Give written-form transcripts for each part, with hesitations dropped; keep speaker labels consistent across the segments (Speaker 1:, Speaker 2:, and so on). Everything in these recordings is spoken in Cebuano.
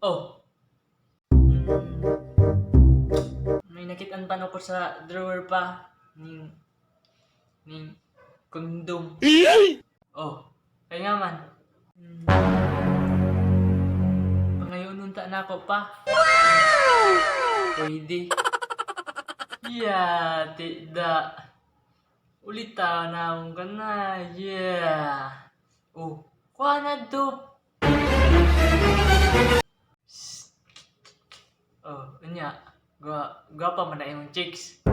Speaker 1: Oh. May nakitaan pa ko sa drawer pa ning kondom. Oh, kaya nga man. Pangayon unta na ako pa. Pwede. Yeah, tida. Ulita na akong ka na. Yeah. Oh, kuha na to. Shh. Oh, unya. Gua pa man na imong chicks.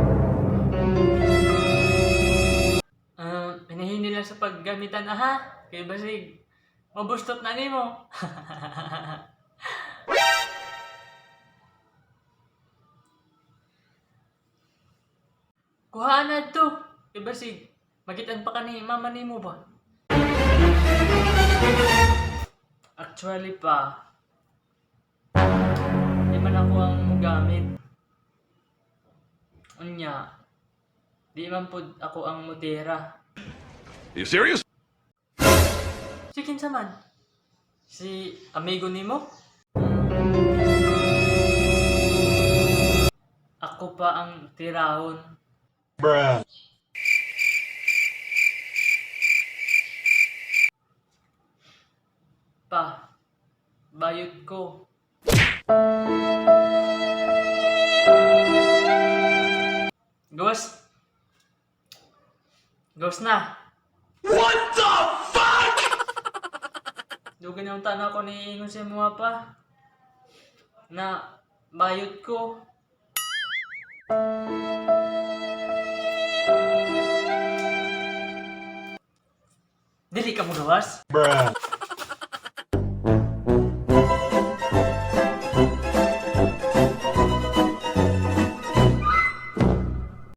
Speaker 1: Hinahini lang sa paggamitan, aha. Kay basig, mabustot na nimo. Kuha na to. Kay basig, magitan pa ka ni mama nimo ba? Actually pa, di man ako ang mugamit. Unya, di man pud ako ang mutira.
Speaker 2: You serious?
Speaker 1: Si kinsa man? Si amigo nimo? Ako pa ang tirahon.
Speaker 3: Bruh.
Speaker 1: Pa, bayot ko. Gawas. Gawas na. What the fuck? Dugan yung tana ko ni Ingon sa mga pa. Na bayot ko. Dili ka mo gawas?
Speaker 3: Bruh.